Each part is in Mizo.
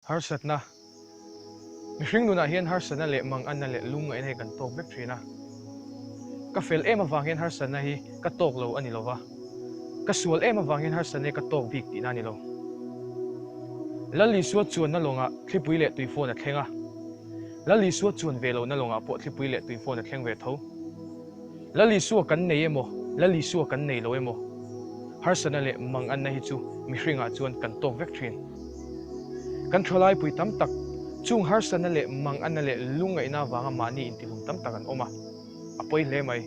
Harsatna, Mihring nunah hian harsatna leh manganna leh lungngaihna hi kan tawk vek thin a. Ka fel em avang hian harsatna hi ka tawk lo a ni lo va, ka sual em avang hian harsatna hi ka tawk bik tihna a ni lo. Lal Isua chuanna lawngah thlipui leh tuifawn a thleng a, Lal Isua chuan ve lohna lawngah pawh thlipui leh tuifawn a thleng ve tho. Lal Isua kan nei emaw, Lal Isua kan nei lo emaw, harsatna leh manganna hi chu mihringah chuan kan tawk vek thin. Kan thalaipui tam tak chung harsatna leh manganna leh lungngaihna avanga mahni intihlum tam tak an awm a, a pawi hle mai.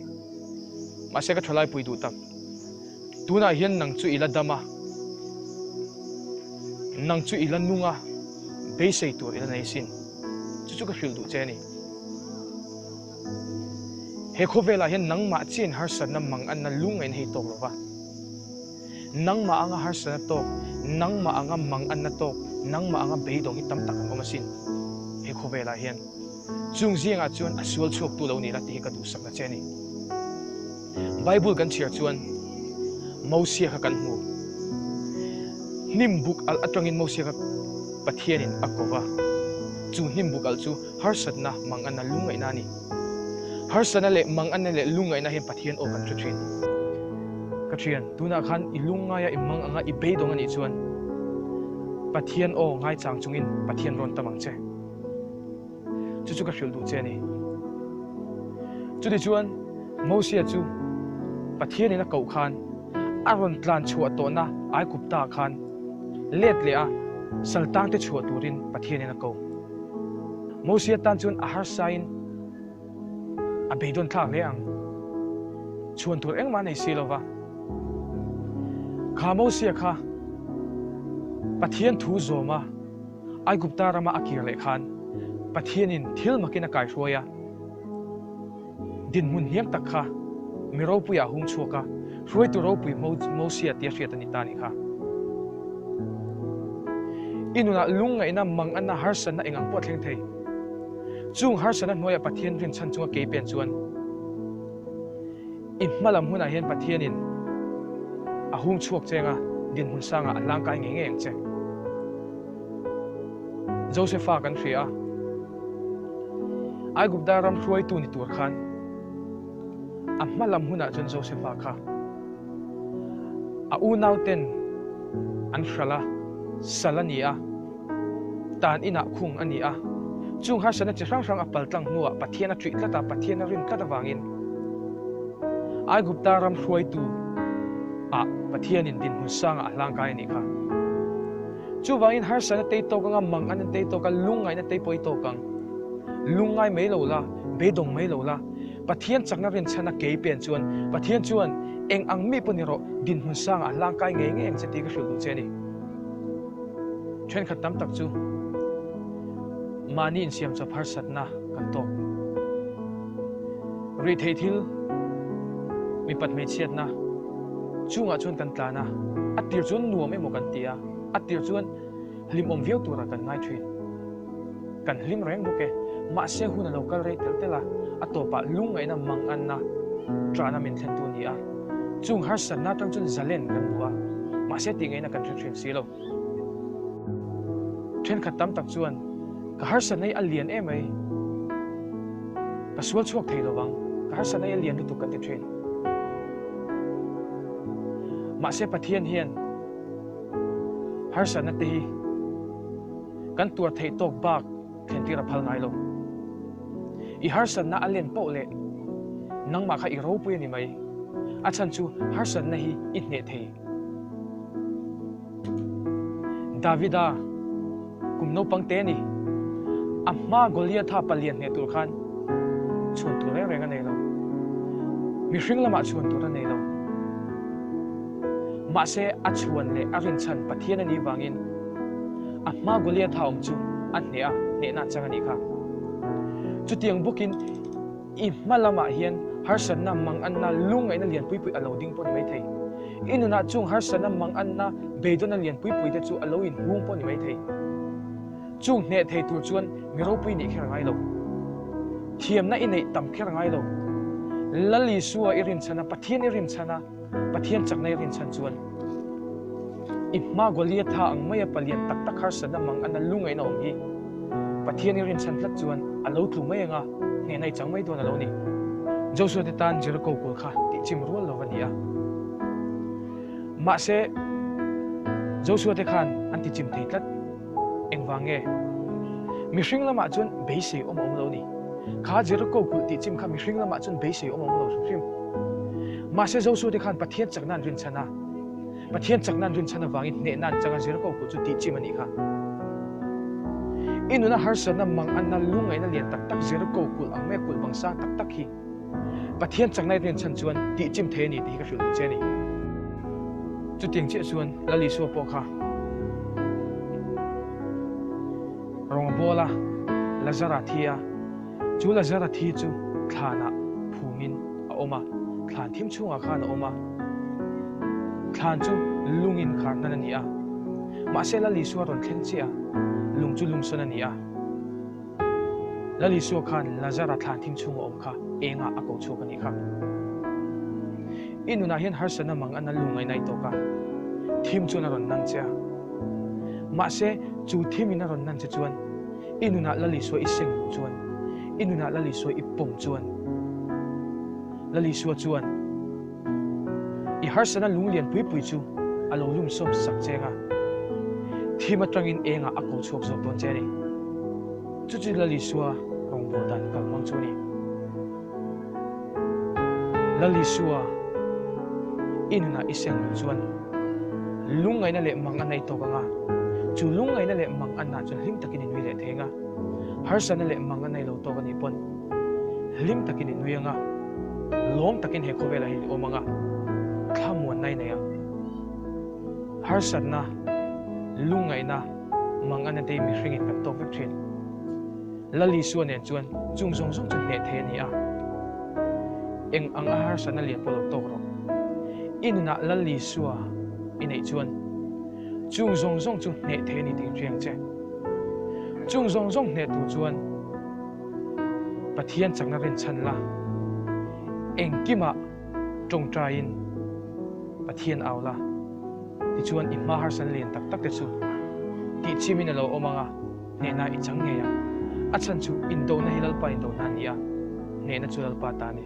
Mahse ka thalaipui duh tak, tunah hian nang chu i la dam a, nang chu i la nung a, beisei tur i la nei sin. Chu chu ka hrilh duh che a ni. He khawvelah hian nangmah chiain harsatna manganna lungngaihna hi tawk lo va. Nangmah anga harsatna tawk, nangmah anga manganna tawk, nangmah anga beidawng hi tam tak an awm asin he khawvelah hian. Chung zingah chuan a sual chhuaktu lo ni la tih hi ka duhsakna che a ni. Bible kan chhiar chuan Mosia kha kan hmu. Hnim buk alh atangin Mosia kha Pathianin a ko va. Chu hnim buk alh chu harsatna, manganna, lungngaihna a ni. Harsatna leh manganna leh lungngaihna hian Pathian aw kan hre thin. Ka thian, tunah khan i lungngaia i mang anga i beidawng a nih chuan Pathian aw ngaichang chungin Pathian rawn tam ang che. Chu chu ka hrilh duh che a ni. Chutichuan, Mosia chu Pathianin a koh khan a rawn tlan chhuah tawhna Aigupta khan let leh a saltangte chhuah turin Pathianin a ko. Mosia tan chuan a harsain a beidawn thlak hle ang. Chhuan tur engmah a nei si lo va. Kha Mosia kha Pathian thu zawma Aigupta rama a kir leh khan Pathianin thil makin a kaihruai a, dinhmun hniam tak kha mi ropuiah a hung chhuak a, hruaitu ropui Mosia tia hriat a ni ta a nih kha. I nunah lungngaihna, manganna, harsatna eng ang pawh a thleng thei. Chung harsatna hnuaiah Pathian rinchhan chunga kei pen chuan I hma lam hunah hian Pathianin a hung chhuak cheng a, dinhmun sangah a hlangkai ngei ngei ang che. Josefa kan hria a, Aigupta ram hruaitu ni tur khan a hma lam hunah chuan Josefa kha a unauten an hralh a, sal a ni a, tan inah khung a ni a. Chung harsatna chi hrang hrang a pal tlang hnuah Pathian a ṭih tlat a, Pathian a rin tlat avangin Aigupta ram hruaitu ah Pathianin dinhmun sangah a hlangkai a nih kha. Chuvangin harsatna tei tawk anga mang an tei tawk a, lungngaihna tei pawh i tawk ang. Lungngai mai lo la, beidawng mai lo la, Pathian chakna rinchhana kei pen chuan Pathian chuan eng ang mi pawh ni rawh dinhmun sangah a hlangkai ngei ngei ang che tih ka hrilh duh che a ni. Thenkhat tam tak chu mahni insiam chawp harsatna kan tawk. Rihtheih thil, mipat hmeichhiatna chungah chuan kan tlan a, a tir chuan nuam emaw kan ti a, a tir chuan hlimawm viau turah kan ngai thin. Kan hlim reng bawk e, mahse hun a lo kal rei telh telh a, a tawpah lungngaihna manganna ṭahna min thlentu a ni a. Chung harsatna atang chuan zalen kan duh a, mahse tih ngaihna kan hre ṭhin si lo. Ṭhenkhat tam tak chuan, Ka harsatna hi a lian em mai, ka sual chhuak thei lovang, ka harsatna hi a lian lutuk kan ti ṭhin. Mahse Pathian hian harsatna te hi Kan tuar theih tawk bak thlentir a phal ngai lo. I harsatna a len poh leh nangmah kha i ropui a ni mai. A chhan chu harsatna hi i hneh thei. Davida kum naupang te a ni. A hma Goliatha palian hneh tur khan chhuan tur reng reng a nei lo. Mihring lamah chhuan tur a nei lo. Mahse a chhuan leh a rinchhan Pathian a nih vangin A hma Goliatha awm chu a hneh a, hnehna a chang a nih kha. Chutiang bawkin i hma lamah hian harsatna, manganna, lungngaihna lian pui pui a lo ding pawh ni maithei. I nunah chung harsatna, manganna, beidawnna lian pui pui te chu a lo inhung pawh ni maithei. Chung hneh thei tur chuan mi ropui nih kher a ngai lo. Thiamna i neih tam kher a ngai lo. Lal Isua i rinchhan a, Pathian i rinchhan a, Pathian chakna i rinchhan chuan. I hma Goliatha ang maia palian tak tak harsatna mang ana lungaihna awm hi Pathian i rinchhan tlat chuan a lo tlu mai anga hnehna i chang mai dawn a lo ni. Joshua te tan Jericho kul kha tihchim rual lo va ni a. Mahse, Joshua te khan an tichim thei tlat. Engvang nge? Mihring lamah chuan beisei awm a awm lo ni. Kha Jericho kulh tihchim kha mihring lamah chuan beisei awm a awm lo hrim hrim. Mahse, Joshua te khan Pathian chakna an rinchhan a. Pathian chakna an rinchhan avangin hnehna an chang a, Jericho kulh chu tihchim a nih kha. I nuna harsatna, manganna, lungngaihna lian tak tak Jericho kulh ang maia kulh bang sang tak tak hi Pathian chakna i rinchhan chuan tihchim thei a ni tih hi ka hrilh duh che a ni. Chutiang chiah chuan Lal Isua pawh kha rawng a bawl a, Lazara thi a, chu Lazara thi chu thlanah phumin a awm a, thlan thim chhungah khan a awm a, thlan chu lungin khar hnan a ni a, mahse Lal Isua rawn thleng chiah a, lung chu lungsawn a ni a. Lal Isua khan Lazara thlan thim chhunga awm kha engah a ko chhuak a nih kha. I nunah hian harsatna mang ana lungngaih nai tawk a, thim chuan a rawn nang che a. Mahse, chu thim in a rawn nan che chuan i nunah Lal Isua i seng luh chuan, i nunah Lal Isua i pawm chuan, Lal Isua chuan I harsatna lunglian pui pui chu a lo lum sawm sak cheng a, thim atangin engah a ko chhuak zawk dawn che a ni. Chu chu Lal Isua rawngbâwl dan kal hmang chu a ni. Lal Isua i nunah i seng luh chuan lungngaihna leh mang a nei tawk ang a, chu lungngaihna leh mang anna chuan hlim takin i nui leh thei ang a, harsatna leh mang a nei lo tawk a nih pawn hlim takin i nui ang a. Lawm takin he khawvelah hian i awm ang a, thlamuanna i nei ang. Harsatna, lungngaihna, manganna te hi mihringin kan tawk vek thin. Lal Isua nen chuan chung zawng zawng chu hneh thei a ni a. Eng ang a harsatna lian pawh lo tawk rawh. I nunah Lal Isua i neih chuan chung zawng zawng chu hneh thei a ni tih inhria ang che. Chung zawng zawng hneh tur chuan. Pathian chakna rinchhan la, engkimah tawngtaiin Pathian au la, tichuan i hma harsatna lian tak tak te chu tihchimin a lo awm ang a, hnehna i chang ngei ang. A chhan chu indona hi Lalpa indona a ni a, hnehna chu Lalpa ta a ni.